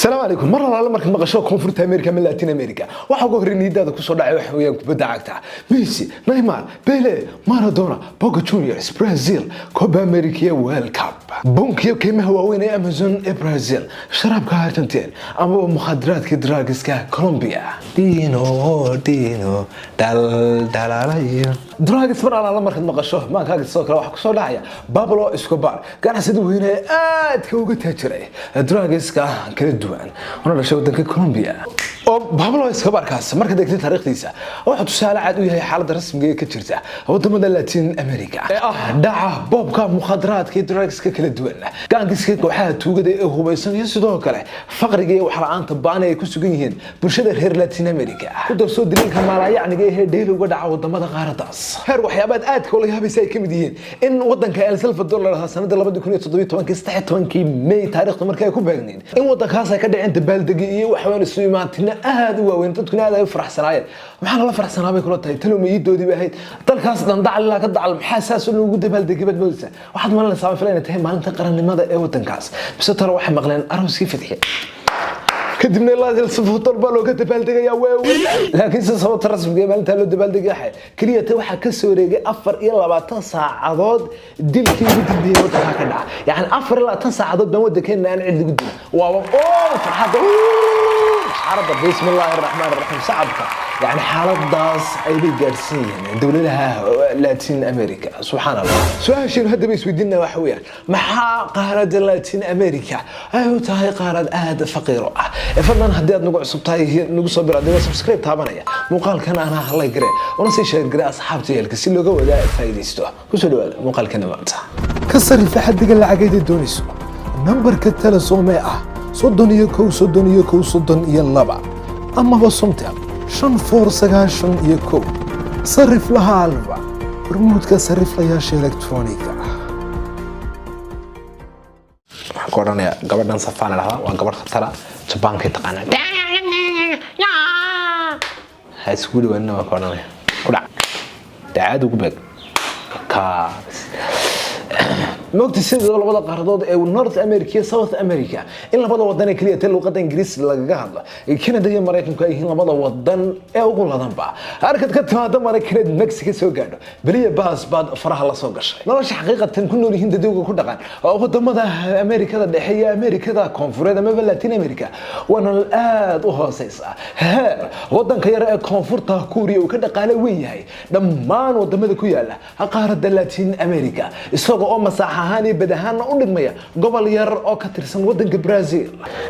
Asalaamu calaykum. Mar alaale markaad maqasho Koonfurta America ama Latin America, waxa ugu horreyn niyadaada kusoo dhacay waxa weeyaan kubadda cagta: Messi, Neymar, Pele, Maradona, Boca Juniors, Brazil, Copa America, World Cup, bunkiyo kaymaha waaweyn ee Amazon ee Brazil, sharaabka Argentine amaba mukhadaraadka drugs-ka Colombia, dino dino daldalaalayo drugs. Mar alaale markaad maqasho maankaaga sidoo kale waxaa kusoo dhacaya Pablo Escobar, ganacsada weyne ee aadka uga taajiray drugs-ka kala duwan una dhashay wadanka Colombia. Oo Pablo Escobarkaas markaad eegtay taariikhdiisa, wuxuu tusaale cad u yahay xaaladda rasmiga ee ka jirta wadamada Latin America ee ah dhaca, boobka, mukhadaraadka iyo drugs-ka kala duwan, gangs-ka, kooxaha tuugada ee hubaysan, iyo sidoo kale faqriga iyo waxla-aanta ba'an ay ku sugan yihiin bulshada reer Latin America. Ku darsoo daliilka maalaayacniga ee dheyli uga dhaca wadamada qaaradaas, heer waxyaabaad aadka ula yaabaysa ay kamid yihiin in wadanka El Salvador la dhahaa sanada 2017-kii, 13-kii May taariikhdu markii ay ku beegnayd, in wadankaas ay ka dhaceen dabaaldegi iyo waxaweyaan isu imaatina aad u waaweyn, dadkuna aad ay u faraxsanaayeen. Maxaa lala faraxsanaa bay kula tahay? Talow mayidoodii bay ahayd dalkaas dhan dacal ilaa ka dacal? Maxaa saas loogu dabaaldegay baad moodaysaa? Waxaad malinaysaa, waan filay, inay tahay maalinta qarannimada ee wadankaas, mise talo waxay maqleen arooskii Fidxi, kadibna ilaa El Salvador baa looga dabaaldegayaa waaweyn. Laakiin se sababta rasmiga ee maalintaa loo dabaaldegay waxay keliya ta waxaa ka soo wareegay 24 saacadood dilkii ugu dambeeyey waddankaa ka dhaca. Yacni 24 saacadood baan waddankeena aan cid lagu dilin. Waaba oo farxadda xaaladda, bismi illaahi araxmaan araxiim, shacabka yani xaaladaas aybay gaadhsiin yihiin dowladaha Latin America. Subxaan Allah. Su-aasheenu haddaba isweydiinaa waxa weeyaan: maxaa qaaradda Latin America ay u tahay qaarad aada faqiiro ah? Ee fadlan, haddii aad nagu cusub tahay, nagu soo bir adigoo subscribe taabanaya, muuqaalkan anaa halay gare una sii share gare asxaabta yeelka si looga wada faa'iidaysto. Kusoo dhawaada muuqaalkana maanta. Ka sarifa xaddiga lacageeda doonayso nambarka Telesom ee ah 31 31 32 amaba Somtel 5491. Sarif laha Alfa, hormuudka sariflayaasha elektrooniga ah. Waxaan ku odhanayaa gabadhan Safaan la dhahdaa, waa gabadh khatara, Jabaankay taqaanaa, ha isugu dhawaanina waan ka odhanaya. Ku dhac dacaad ugu beeg kaas. Maogta sida labada qaaradood ee North America iyo South America in labada wadan ee keliya ta luqadda Ingiriis lagaga hadlo, Canada iyo Maraykanku, ay yihiin labada wadan ee ugu ladanba? Arkad ka timaada Maraykaneed Mexico soo gaadho, beliya baas baad faraha la soo gashay. Nolosha xaqiiqatan ku nool yihiin dadowga ku dhaqan oo wadamada Amerikada Dhexe iyo Amerikada Koonfureed amaba Latin America waa nolol aad u hooseysa, heer wadanka yar ee Koonfurta Kuuriya uu ka dhaqaale weyn yahay dhammaan wadamada ku yaala qaaradda Latin America, isagoo oo masaax ahaan iyo bad ahaanna u dhigmaya gobol yar oo ka tirsan wadanka Brazil,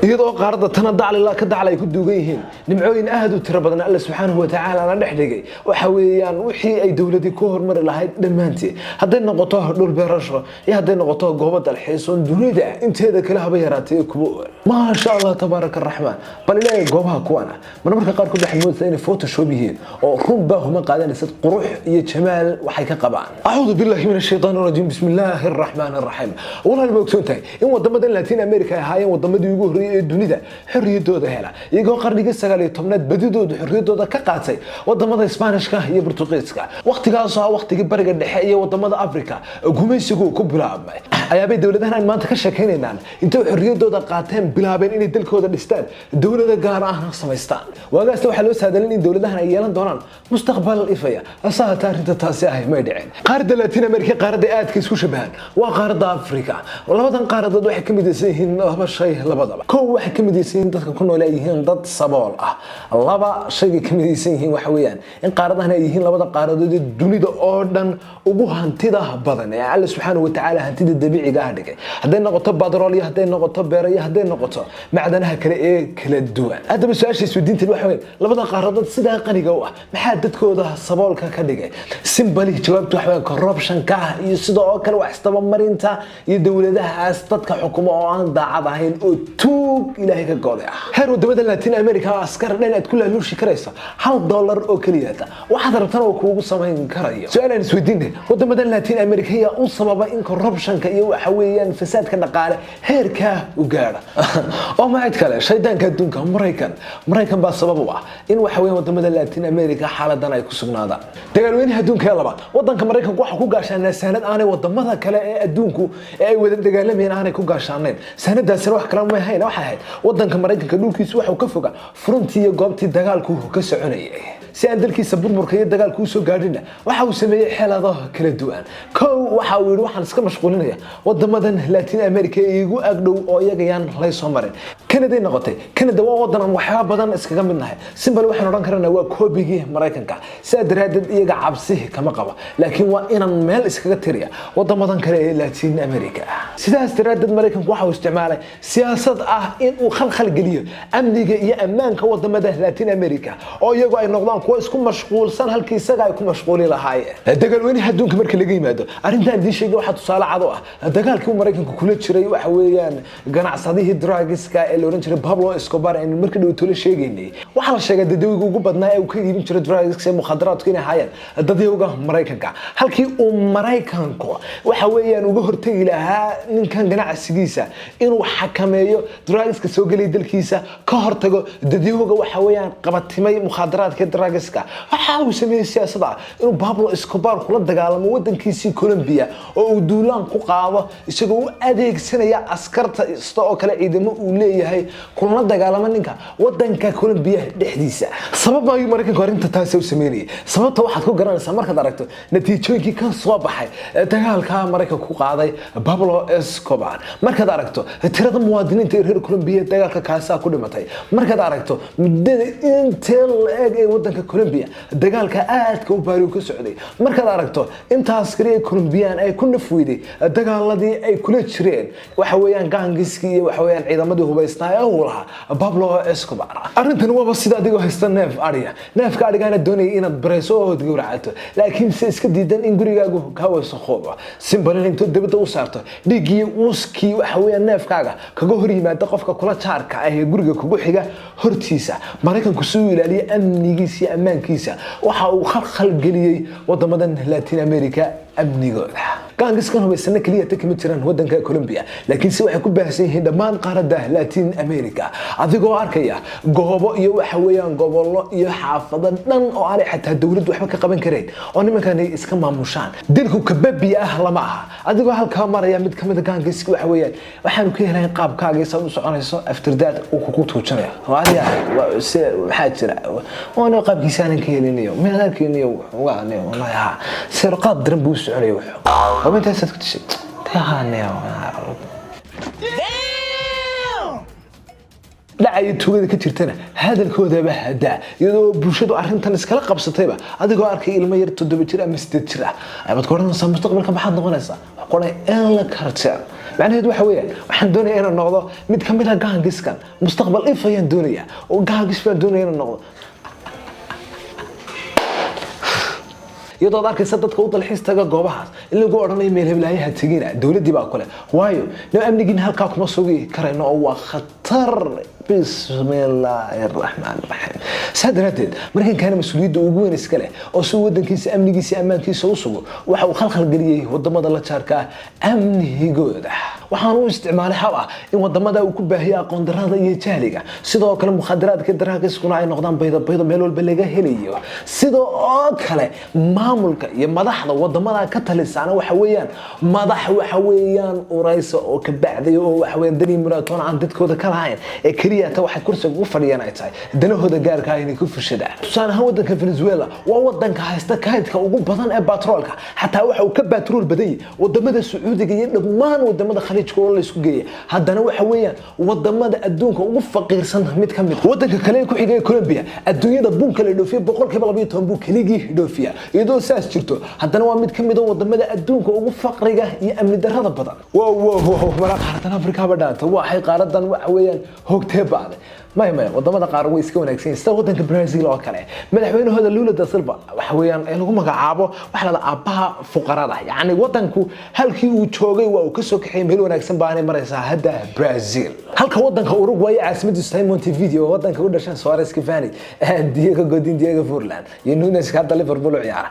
iyadoo qaaradda tana daclila ka dacal ay ku duugan yihiin nimcooyin aad u tiro badan, Alle subxaanahu watacaala la dhex dhigay waxa weeyaan wixii ay dowladii ku horumari lahayd dhammaanteed, hadday noqoto dhul beerasho iyo hadday noqoto goobo dalxiis oo dunida inteeda kale haba yaraatay kuwa. Maasha Allah, tabaaraka araxmaan. Bal ilaahay goobaha kuwana marmarka qaarkood waxay moodaysaa inay Photoshop yihiin oo run baa huma qaadanaysa qurux iyo jamaal waxay ka qabaan. Acuudu billahi min ashaytaan rajiim, bismi illaahi araxmaan araxiim. Walaal, ma ogsoon tahay in wadamadan Latin America ay ahaayeen wadamadii ugu horreeyey ee dunida xorriyadooda hela, iyagoo qarnigii 19aad badidooda xorriyadooda ka qaatay wadamada Isbaanishka iyo Burtuqiiska, waqtigaasoo ah waqtigii Bariga Dhexe iyo wadamada Africa gumaysigu ku bilaabmay? Ayaabay dowladahan aan maanta ka sheekaynaynaan intay xorriyadooda qaateen bilaabeen inay dalkooda dhistaan, dowlada gaar ahna samaystaan. Waagaasta waxaa loo saadalin in dowladahan ay yeelan doonaan mustaqbal ifaya, hase haatee arrinta taasi ahi may dhicin. Qaaradda Latin America qaaradda aadka isku shabahan waa qaaradda Africa. Labadan qaaradood waxay ka midaysan yihiin laba shay labadaba. Kow, waxay ka midaysan yihiin dadka ku nool ay yihiin dad sabool ah. Laba, shaygay ka midaysan yihiin waxa weeyaan in qaaradahan ay yihiin labada qaaradood ee dunida oo dhan ugu hantida badan ee Alle subxaanahu watacaala hantida dabiiciga ah dhigay, hadday noqoto batrool iyo hadday noqoto beero iyo hadday noqoto macdanaha kale ee kala duwan. Haddaba su-aasha isweydiintan waxa weyn: labada qaaradood sidaa qaniga u ah, maxaa dadkooda saboolka ka dhigay? Simply, jawaabtu waxa weeyaan corruptionka iyo sidoo oo kale wax isdabamarinta iyo dowladahaas dadka xukuma oo aan daacad ahayn oo tuug Ilaahay ka gooday ah, heer wadamada Latin America askar dhan aad ku laaluushi karayso $1 oo keliyata, waxaad rabtana uu kuugu samayn karayo. Su-aal aan isweydiinay: wadamadan Latin America yaa u sababa in corruptionka iyo waxa weeyaan fasaadka dhaqaale heerkaa u gaadha? Oo ma cid kale, shaydaanka adduunka, Maraykan. Maraykan baa sabab u ah in waxa weeyaan wadamada Latin America xaaladan ay ku sugnaadaan. Dagaalweynaha adduunka ee labaad, wadanka Maraykanku waxa ku gaashaa nasaanad aanay wadamada kale ee adduunku ee ay wada dagaalamayeen aanay ku gaashaanayn. Sanadaasina wax kale ma ahayn, waxay ahayd wadanka Maraykanka dhulkiisu waxuu ka foga furuntii iyo goobtii dagaalku ka soconayay. Si aan dalkiisa burburka iyo dagaalku usoo gaadhinna, waxa uu sameeyey xeelado kala duwan. Kow, waxa uu yidhi: "Waxaan iska mashquulinaya wadamadan Latin America ee igu agdhow oo iyagayaan laysoo marin." Canaday noqotay. Canada waa wadan aan waxyaaba badan iskaga mid nahay. Simbal waxaan odhan karanaa waa koobigii Maraykanka. Sidaa daraaddeed iyaga cabsi kama qaba, laakiin waa inaan meel iskaga tiriya wadamadan kale ee Latin America. Sidaas daraaddeed Maraykanku waxa uu isticmaalay siyaasad ah in uu khalkhal geliyo amniga iyo ammaanka wadamada Latin America, oo iyagu ay noqdaan kuwa isku mashquulsan halkii isaga ay ku mashquuli lahaayeen. Dagaalweynaha adduunka marka laga yimaado, arrintan idiin sheegay waxaa tusaale cad u ah dagaalkii uu Maraykanku kula jiray waxa weeyaan ganacsadihii drugs-ka ee la oran jiray Pablo Escobar, aynu markii dhow tolo sheegaynay. Waxaa la sheegay dadweyga ugu badnaa ee uu ka iibin jiray drugs ee mukhadaraadku inay ahaayeen dadyowga Maraykanka. Halkii uu Maraykanku waxa weeyaan uga hortegi lahaa ninkan ganacsigiisa, inuu xakameeyo drugs-ka soo gelaya dalkiisa, ka hortago dadyowga waxa weeyaan qabatimay mukhadaraadka drugs-ka, waxa uu sameeyey siyaasada inuu Pablo Escobar kula dagaalamo wadankiisii Colombia oo uu duulaan ku qaado, isagoo u adeegsanaya askarta sida oo kale ciidamo uu leeyahay, kulana dagaalamo ninka wadanka Colombia dhexdiisa. Sabab ayuu Maraykanku arrinta taasi u sameynayay. Sababta waxaad ku garanaysaa markaad aragto natiijooyinkii ka soo baxay dagaalka Maraykanku ku qaaday Pablo Escobar, markaad aragto tirada muwaadiniinta ee reer Colombia dagaalka kaasaa ku dhimatay, markaad aragto muddada intee la-eg ee wadanka Colombia dagaalka aadka u baari ka socday, markaad aragto inta askari ee Colombian ay ku nafweyday dagaaladii ay kula jireen waxa weeyaan gangs-kii iyo waxa weeyaan ciidamadii hubaysnaa ee uu lahaa Pablo Escobar. Arrintan waaba sida adigoo haysta neef adhiya, neefka adhigaana doonaya inaad barayso oo ood gowracato, laakiin se iska diidan in gurigaagu kaa wasakoobo. Simbalin intood dibadda u saarto dhiiggii wuskii waxa weeyaan neefkaaga kaga hor yimaada qofka kula jaarka ah ee guriga kugu xiga hortiisa. Maraykanku si uu ilaaliyo amnigiisa iyo ammaankiisa, waxa uu khalkhal geliyey wadamadan Latin America amnigooda. Gangs-kan hubaysana keliya ta kama jiraan wadanka Colombia, laakiin se waxay ku baahsan yihiin dhammaan qaaradda Latin America, adigoo arkaya goobo iyo waxa weeyaan gobollo iyo xaafado dhan oo aanay xataa dowladdu waxba ka qaban karayn oo nimankan ay iska maamushaan. Dilku kababi ah lama aha. Adigoo halkaa maraya, mid kamid a gangs-ka waxa weeyaan waxaanu ka helayn qaabkaaga saad u soconayso. After that uu kugu tuujinaya: "Adiga se maxaa jira?" "Waana qaabkiisa aanan ka helinayo, mid arkaynayo wallahi ha seero qaab daran buu u soconaya." "Wuxuu waa intaasaad ku dishay?" "Tahaneo." Dhacaya tuugada ka jirtana hadalkoodaba hadaa, iyadoo bulshadu arrintan iskala qabsatayba. Adigoo arkay ilmo yar 7 jir ama 8 jir ah ayaad ku odhanaysaa: "Mustaqbalka maxaad noqonaysaa?" Waxaa ku odhanaya: "El Cartel." Macnaheedu waxa weeyaan waxaan doonaya inaan noqdo mid ka mid ah gangs-kan, mustaqbal if ayaan doonaya oo gangs baan doonaya inaan noqdo. Iyadoo ad arkaysa dadka u dalxiis taga goobahaas in lagu odhanayo meel heblaayaha tegina, dowladdii baa kule, waayo no amnigiina halkaa kuma sugi karayno oo waa khatar. Bismillaahi raxmaan raxiim. Saa daraaddeed Maraykankaana mas-uuliyadda ugu weyn iska leh oo si wadankiisa amnigiisa ammaankiisa u sugo, waxa uu khalkhal geliyey wadamada la jaarka ah amnigooda. Waxaan u isticmaalay hab ah in wadamada uu ku baahiyo aqoon darrada iyo jahliga, sidoo kale mukhadaraadka drugs-kuna ay noqdaan baydo baydo meel walba laga helayo. Sidoo oo kale maamulka iyo madaxda wadamada ka talisaana waxa weeyaan madax waxa weeyaan uraysa oo ka bacday oo waxa weeyaan dani muraatoon aan dadkooda ka lahayn, ee keliya ta waxay kursiga ugu fadhiyaan ay tahay danahooda gaarka ah inay ku fushadaan. Tusaale ahaan, wadanka Venezuela waa wadanka haysta kaydka ugu badan ee batroolka. Xataa waxa uu ka batrool badan yahay wadamada Sacuudiga iyo dhammaan wadamada Khaliijka oo la isku geeya. Haddana waxa weeyaan wadamada adduunka ugu faqiirsan mid ka mid. Wadanka kale ee ku xiga ee Colombia, adduunyada bunka la dhoofiyo 12% buu keligii dhoofiya. Iyadoo saas jirto, haddana waa mid ka mid a wadamada adduunka ugu faqriga iyo amni darrada badan. Wow wow wow, maraa qaaradan Afrika ba dhaanta? Waxay qaaradan waxa weeyaan hoogtee bacday. Maya maya, wadamada qaar way iska wanaagsan yihiin, sida wadanka Brazil oo kale. Madaxweynahooda Lula da Silva waxa weeyaan ee lagu magacaabo waxa la aabbaha fuqarada, yacni wadanku halkii uu joogay waa uu kasoo kaxeeyay, meel wanaagsan baanay maraysaa hadda Brazil. Halka wadanka Uruguay, caasimadiisu tahay Montevideo, wadanka u dhashan Suarez, Cavani, Diego Godin, Diego Forlan iyo Nunes hadda Liverpool u ciyaara,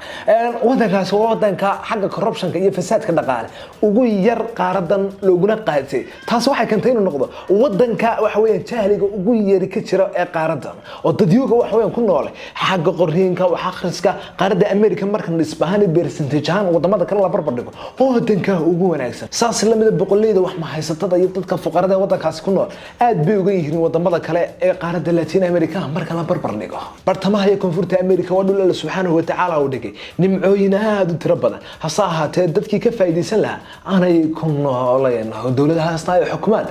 wadankaas waa wadanka xagga corruptionka iyo fasaadka dhaqaale ugu yar qaaradan looguna qaatay. Taas waxay keentay inuu noqdo wadanka Wadanka waxa weeyaan jahliga ugu yari ka jira ee qaaradan oo dadyooga waxa weeyaan ku noole xagga qoriinka, wax akhriska, qaaradda America marka nisbahaan iyo percentage ahaan wadamada kale la barbar dhigo oo wadanka ugu wanaagsan. Saas lamida boqoleyda wax mahaysatada iyo dadka fuqarada ee wadankaasi ku nool aad bay uga yihiin wadamada kale ee qaaradda Latin America marka la barbar dhigo. Bartamaha iyo Koonfurta America waa dhul Alle subxaanahu watacaala u dhigay nimcooyin aad u tiro badan, hase ahaatee dadkii ka faa'iidaysan lahaa aanay ku nooleen oo dowladahaasna ay xukumaan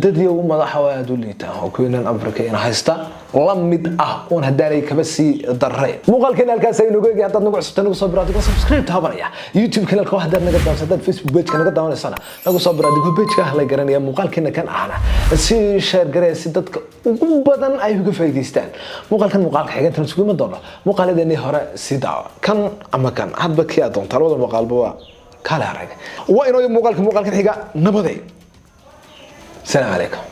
dad iyagu madaxa oo aad u liita oo kuwiinan Africa ina haysta la mid ah uun haddaanay kaba sii darrayn. Muuqaalkeena halkaas aynu uga eegay. Haddaad nagu cusubta, nagu soo biro adigoo subscribe taabanaya YouTube channelka. Haddaad naga daawanayso, haddaad Facebook page-ka naga daawanaysana, nagu soo biro adigoo page-ka la garanaya. Muuqaalkeena kan ahna si share garaya si dadka ugu badan ay uga faa'iidaystaan. Muuqaalkan muuqaalka xiga intaan isugu iman doono, muuqaaladeenii hore sii daawa, kan ama kan, hadba kii aad doontaa. Labada muuqaalba waa kale arag. Waa inoo muuqaalka muuqaalkan xiga. Nabaday, asalaamu calaykum.